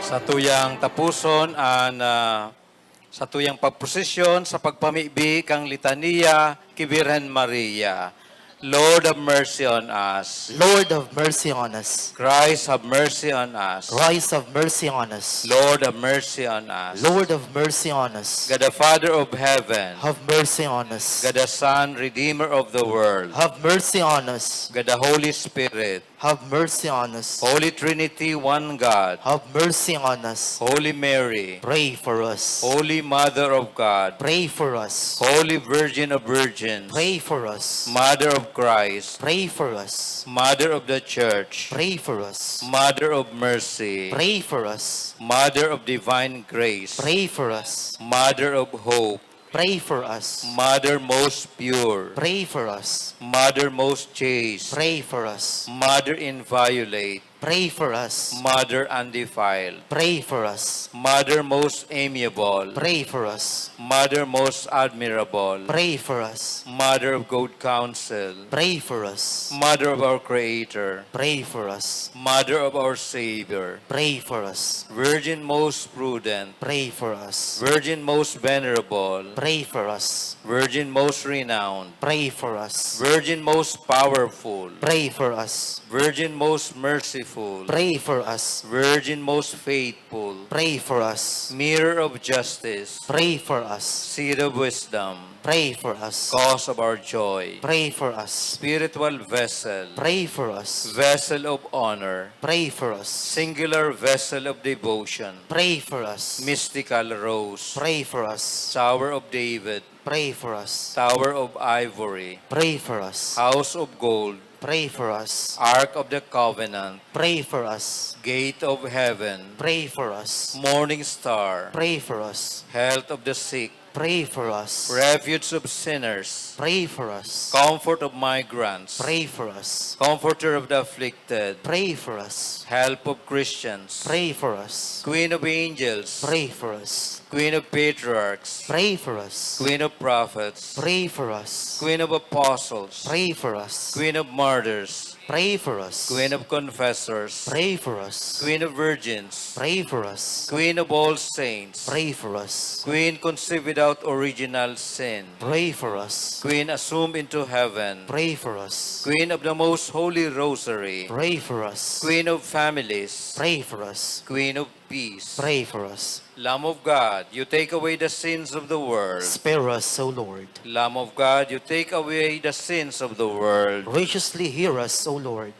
Satuyang taposon an, ah, satuyang pagprosesyon sa pagpamibi kan litaniya ki Birhen Maria. Lord, have mercy on us. Lord, have mercy on us. Christ, have mercy on us. Christ, have mercy on us. Lord, have mercy on us. Lord, have mercy on us. God the Father of heaven. Have mercy on us. God the Son, Redeemer of the world. Have mercy on us. God the Holy Spirit. Have mercy on us. Holy Trinity, one God. Have mercy on us. Holy Mary. Pray for us. Holy Mother of God. Pray for us. Holy Virgin of Virgins. Pray for us. Mother of Christ. Pray for us. Mother of the Church. Pray for us. Mother of Mercy. Pray for us. Mother of Divine Grace. Pray for us. Mother of Hope. Pray for us. Mother most pure. Pray for us. Mother most chaste. Pray for us. Mother inviolate. Pray for us. Mother undefiled. Pray for us. Mother most amiable. Pray for us. Mother most admirable. Pray for us. Mother of good counsel. Pray for us. Mother of our Creator. Pray for us. Mother of our Savior. Pray for us. Virgin most prudent. Pray for us. Virgin most venerable. Pray for us. Virgin most renowned. Pray for us. Virgin most powerful. Pray for us. Virgin most merciful. Pray for us. Virgin most faithful. Pray for us. Mirror of justice. Pray for us. Seed of wisdom. Pray for us. Cause of our joy. Pray for us. Spiritual vessel. Pray for us. Vessel of honor. Pray for us. Singular vessel of devotion. Pray for us. Mystical rose. Pray for us. Tower of David. Pray for us. Tower of ivory. Pray for us. House of gold. Pray for us. Ark of the covenant. Pray for us. Gate of heaven. Pray for us. Morning star. Pray for us. Health of the sick. Pray for us. Refuge of sinners. Pray for us. Comfort of migrants. Pray for us. Comforter of the afflicted. Pray for us. Help of Christians. Pray for us. Queen of angels. Pray for us. Queen of patriarchs. Pray for us. Queen of prophets. Pray for us. Queen of apostles. Pray for us. Queen of martyrs. Pray for us. Queen of confessors. Pray for us. Queen of virgins. Pray for us. Queen of all saints. Pray for us. Queen conceived without original sin. Pray for us. Queen assumed into heaven. Pray for us. Queen of the most holy rosary. Pray for us. Queen of families. Pray for us. Queen of peace. Pray for us. Lamb of God, you take away the sins of the world. Spare us, O Lord. Lamb of God, you take away the sins of the world. Graciously hear us, O Lord.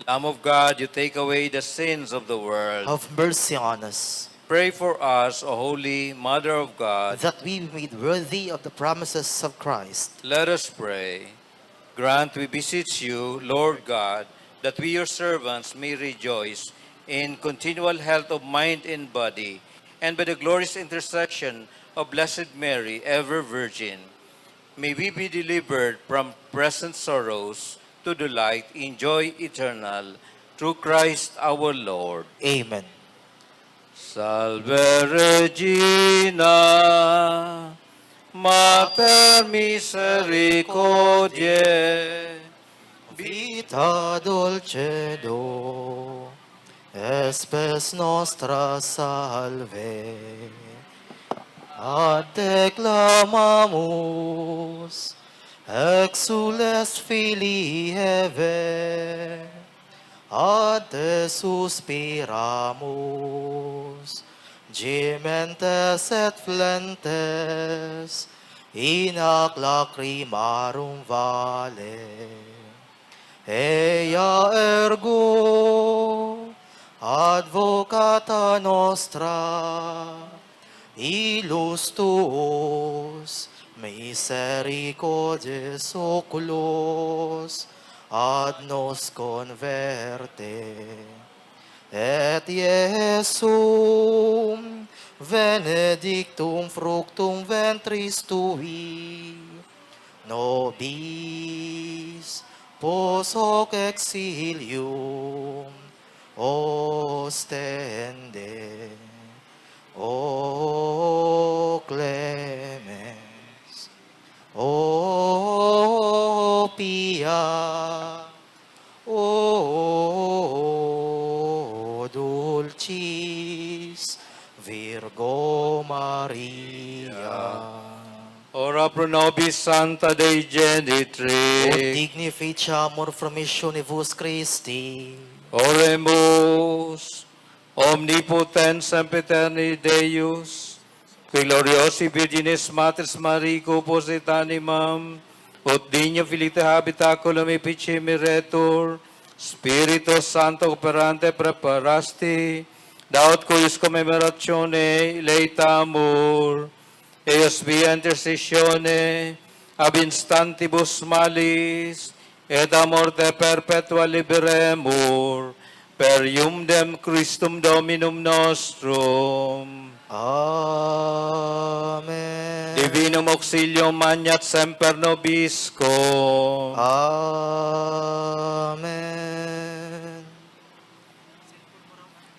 Lamb of God, you take away the sins of the world. Have mercy on us. Pray for us, O Holy Mother of God. That we be made worthy of the promises of Christ. Let us pray. Grant, we beseech you, Lord God, that we, your servants, may rejoice in continual health of mind and body, and by the glorious intercession of Blessed Mary, ever Virgin, may we be delivered from present sorrows to delight in joy eternal, through Christ our Lord. Amen. Salve Regina, Mater misericordiae, Vita dulcedo, spes nostra salve. Ad te clamamus, exsules filii Hevae, ad te suspiramus, gementes et flentes in hac lacrimarum vale. Ea ergo, advocata nostra, ilus tuus, misericordes oculos, ad nos converte. Et Iesum benedictum fructum ventris tui, nobis post hoc exilium ostende. O clemens, O pia, O dulcis Virgo Maria. Ora pro nobis Sancta Dei Genitrix. Ut digni ficamur pro missionibus Christi. Oremus. Omnipotens sempiterni Deus, qui gloriosi Virginis Matres Mariae corpus et animam, ut dignum filii habitaculum efficierit, Spiritus Sancto operante praeparasti, da ut cuius commemoratione laetamur, eius via intercessione ab instantibus malis, et a morte perpetua liberemur, per eundem Christum Dominum nostrum. Amen. Divinum auxilium magnat semper nobiscum. Amen.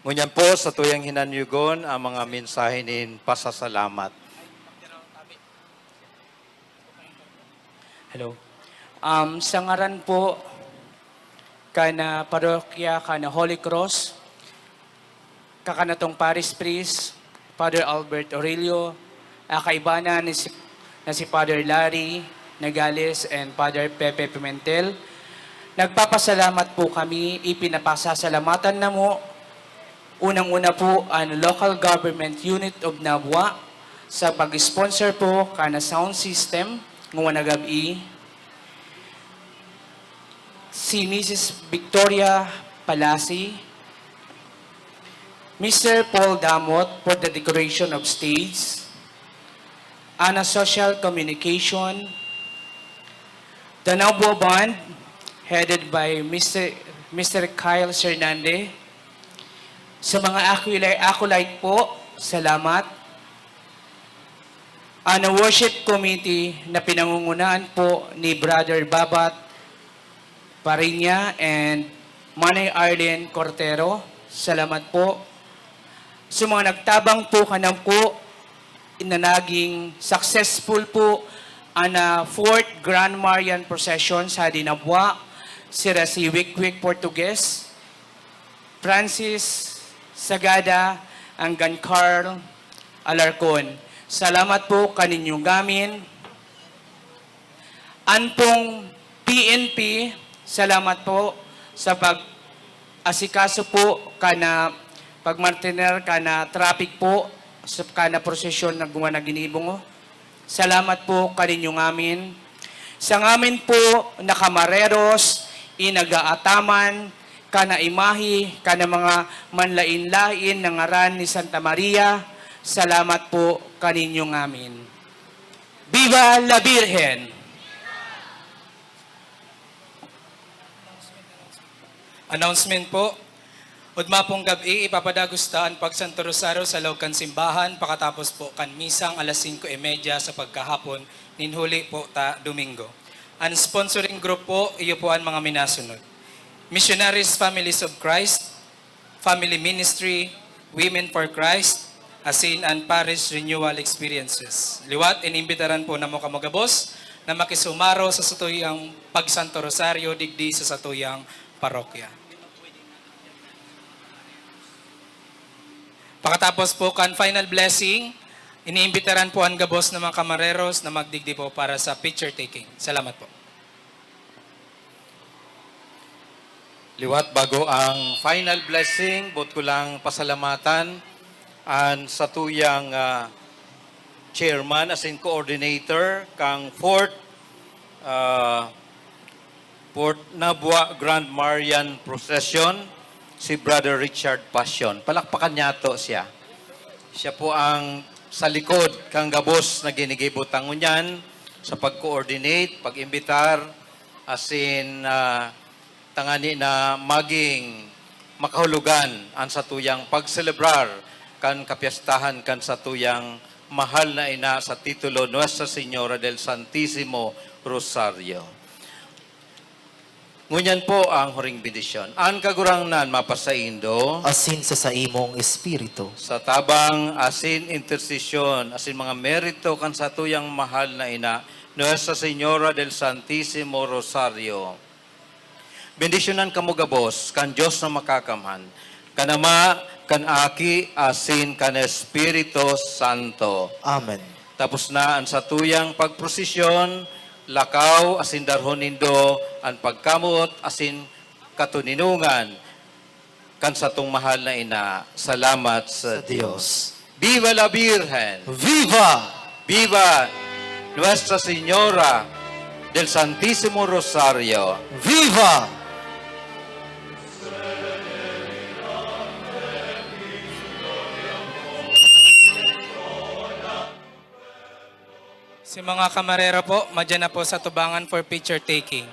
Ngunyan po, satuyang hinanyugon ang mga mensahe nin pasasalamat. Hello. Um, sa ngaran po kan ah, parokya kan Holy Cross, kakanatong Parish Priest, Father Albert Aurelio, ah, kaibanan ni si, na si Father Larry Nagales and Father Pepe Pimentel, nagpapasalamat po kami, ipinapasasalamatan na mo unang-una po ang Local Government Unit of Nabua sa pag-sponsor po kana sound system nguna gab-i. Si Missus Victoria Palasi, Mister Paul Damot for the decoration of stage, Ana Social Communication, the Nabua Band, headed by Mister, Mister Kyle Sernande, sa mga acolyte, acolyte po, salamat. Ang worship committee na pinangungunahan po ni Brother Babat Parinya and Manay Arlene Cortero, salamat po. Sa mga nagtabang po kanan po na naging successful po ang ah, fourth Grand Marian Procession sa Dinabwa, sira si Wikwik Portugues, Francis Sagada, anggan Carl Alarcon. Salamat po kaninyo gamin. An pong P N P, salamat po sa pag-asikaso po kana pagmartiner kana traffic po sa kana prosesyon na guwa na ginibo ngo. Salamat po kaninyo ngamin. Sa ngamin po na kamareros, inagaataman, kana imahe, kana mga manlain-lain na ngaran ni Santa Maria, salamat po kaninyo ngamin. Viva la Virgen! Announcement po. Udma pong gab-i, ipapadagos ta an pagsanto rosaryo sa laog kan simbahan pakatapos po kan misang alas singko y media sa pagkahapon nin huli po ta Domingo. An sponsoring group po, iyo po an mga minasunod: Missionaries Families of Christ, Family Ministry, Women for Christ, asin an Parish Renewal Experiences. Liwat, inimbitaran po namo kamo gabos na makisumaro sa satuyang pagsanto rosaryo digdi sa satuyang parokya. Pakatapos po kan final blessing, iniimbitaran po an gabos na mga kamareros na magdigdi po para sa picture taking. Salamat po. Liwat, bago ang final blessing, boot ko lang pasalamatan an satuyang ah, chairman asin coordinator kang fourth ah, Port Nabua Grand Marian Procession, si Brother Richard Passion. Palakpakan niyato siya. Siya po ang sa likod kan gabos na ginigibo ta ngunyan sa pag-coordinate, pag-imbitar, asin ah, tangani na maging makahulogan an satuyang pagselebrar kan kapyestahan kan satuyang mahal na ina sa titulo Nuestra Señora del Santísimo Rosario. Ngunyan po ang huring bendisyon. An Kagurangnan mapasaindo. Asin sa saimong espiritu. Sa tabang asin intersesyon asin mga merito kan satuyang mahal na ina, Nuestra Señora del Santísimo Rosario. Bendisyonan kamo gabos kan Dios na Makakamhan, kan Ama, kan Aki, asin kan Espiritu Santo. Amen. Tapos na an satuyang pagprosesyon, lakaw asin darhon nindo an pagkamot asin katoninongan kan satong mahal na ina. Salamat sa Sa Dios. Viva la Virgen! Viva! Viva Nuestra Señora del Santísimo Rosario! Viva! Si mga kamarero po, madyan na po sa tubangan for picture taking.